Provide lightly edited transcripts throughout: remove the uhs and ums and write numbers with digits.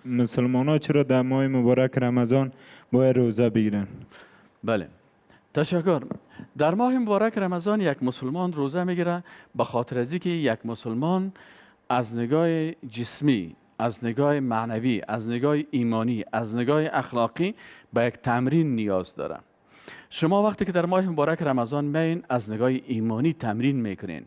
مسلمان ها چرا در ماه مبارک رمضان باید روزه بگیرن؟ بله، تشکر. در ماه مبارک رمضان یک مسلمان روزه میگیره به خاطر از اینکه یک مسلمان از نگاه جسمی، از نگاه معنوی، از نگاه ایمانی، از نگاه اخلاقی به یک تمرین نیاز داره. شما وقتی که در ماه مبارک رمضان میین، از نگاه ایمانی تمرین میکنین،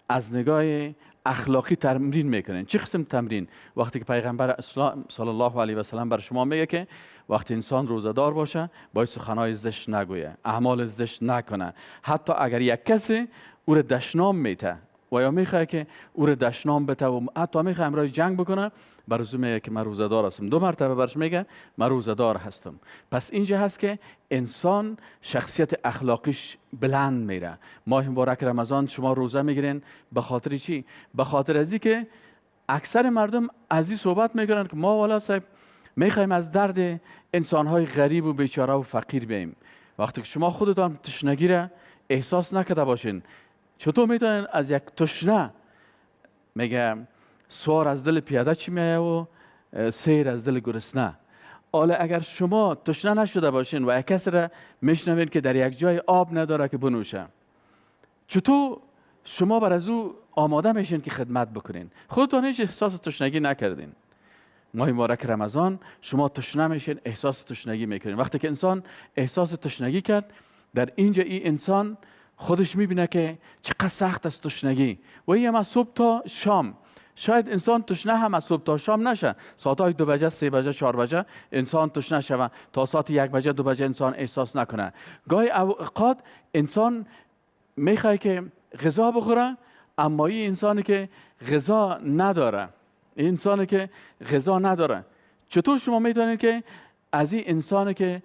از نگاه اخلاقی تمرین میکنین. چه قسم تمرین؟ وقتی که پیغمبر اسلام صلی الله علیه و سلم بر شما میگه که وقتی انسان روزه‌دار باشه باید سخنهای زشت نگویه، اعمال زشت نکنه، حتی اگر یک کسی او را دشنام میته و یا میخواد که او را دشنام بته و حتی میخواد امرای جنگ بکنه، بر او میگه که من روزه‌دار هستم. دو مرتبه برش میگه من روزه‌دار هستم. پس اینجا هست که انسان شخصیت اخلاقیش بلند میره. ماه مبارک رمضان شما روزه میگیرین به خاطر چی؟ به خاطر از اینکه اکثر مردم از این صحبت میکنن که ما والا صاحب میخوایم از درد انسانهای غریب و بیچاره و فقیر بیم. وقتی که شما خودتان تشنگی را احساس نکرده باشین، چطور میتونین از یک تشنه، میگه سوار از دل پیاده چی میایه و سیر از دل گرسنه. حالا اگر شما تشنه نشده باشین و یک کسی را میشنوین که در یک جای آب نداره که بنوشه، چطور شما بر از او آماده میشین که خدمت بکنین؟ خودتان هیچ احساس تشنگی نکردین. ماه مبارک رمضان شما تشنه میشین، احساس تشنگی میکنین. وقتی که انسان احساس تشنگی کرد، در اینجا این انسان خودش میبینه که چقدر سخت است تشنگی و این هم از صبح تا شام. شاید انسان تشنه هم از صبح تا شام نشه، ساعتهای 2 بجه، 3 بجه، 4 بجه انسان تشنه شوه، تا ساعت 1 بجه، 2 بجه انسان احساس نکنه. گاهی اوقات انسان میخواد که غذا بخوره، اما این انسانی که غذا نداره، این انسانی که غذا نداره، چطور شما میتونید که از این انسانی که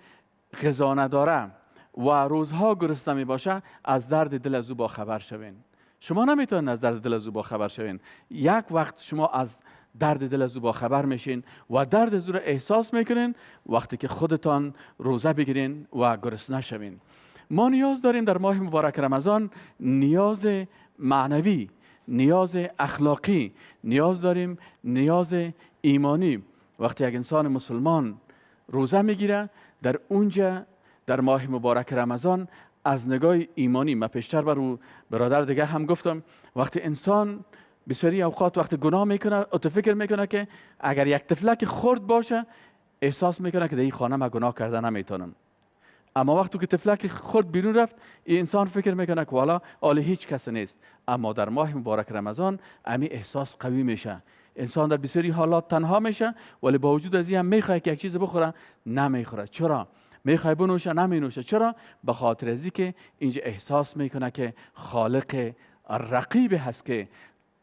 غذا نداره و روزها گرسنه میباشه از درد دل از او با خبر شوین؟ شما نمیتونید از درد دل از او با خبر شوین. یک وقت شما از درد دل از او با خبر میشین و درد از او را احساس میکنین وقتی که خودتان روزه بگیرین و گرسنه شوین. ما نیاز داریم در ماه مبارک رمضان نیاز معنوی، نیاز اخلاقی، نیاز داریم نیاز ایمانی. وقتی یک انسان مسلمان روزه میگیره، در اونجا در ماه مبارک رمضان از نگاه ایمانی، من پیشتر بر او برادر دیگه هم گفتم، وقتی انسان بسیاری اوقات وقتی گناه میکنه، او فکر میکنه که اگر یک طفلک خرد باشه احساس میکنه که در این خانه من گناه کرده نمیتونم. اما وقتی که طفلک خرد بیرون رفت، این انسان فکر میکنه که والا آله هیچ کس نیست. اما در ماه مبارک رمضان امی احساس قوی میشه. انسان در بسیاری حالات تنها میشه، ولی با وجود از این هم میخواد که یک چیز بخوره، نمیخوره. چرا؟ میخوای بنوشه، نمینوشه. چرا؟ به خاطر از اینکه اینجا احساس میکنه که خالق الرقیب هست که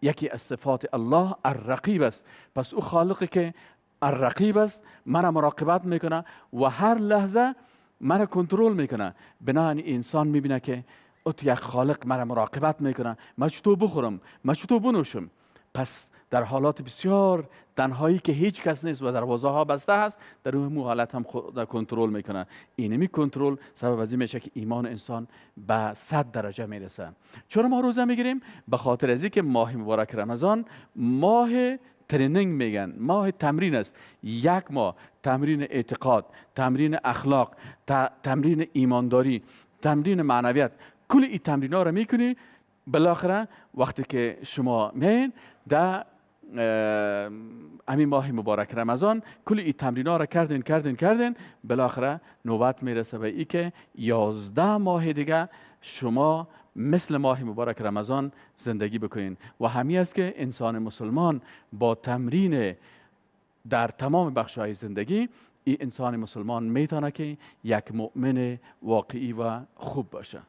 یکی از صفات الله الرقیب است. پس او خالقی که الرقیب است مرا مراقبت میکنه و هر لحظه مرا کنترل میکنه. بنابراین انسان میبینه که او یک خالق مرا مراقبت میکنه، من چطور بخورم، من چطور بنوشم. پس در حالات بسیار تنهایی که هیچ کس نیست و دروازه ها بسته هست، در اون حالت هم خود کنترل میکنه. اینمی کنترل سبب از این میشه که ایمان انسان به 100 درجه میرسه. چرا ما روزه میگیریم؟ به خاطر از اینکه ماه مبارک رمضان ماه training میگن، ماه تمرین است. یک ماه تمرین اعتقاد، تمرین اخلاق، تمرین ایمانداری، تمرین معنویت. کل این تمرین ها رو میکنی، بالاخره وقتی که شما میین در همین ماه مبارک رمضان کل این تمرین ها رو کردین کردین کردین، بالاخره نوبت میرسه به ای که 11 ماه دیگه شما مثل ماه مبارک رمضان زندگی بکنین. و همی است که انسان مسلمان با تمرین در تمام بخش های زندگی، این انسان مسلمان میتونه که یک مؤمن واقعی و خوب باشه.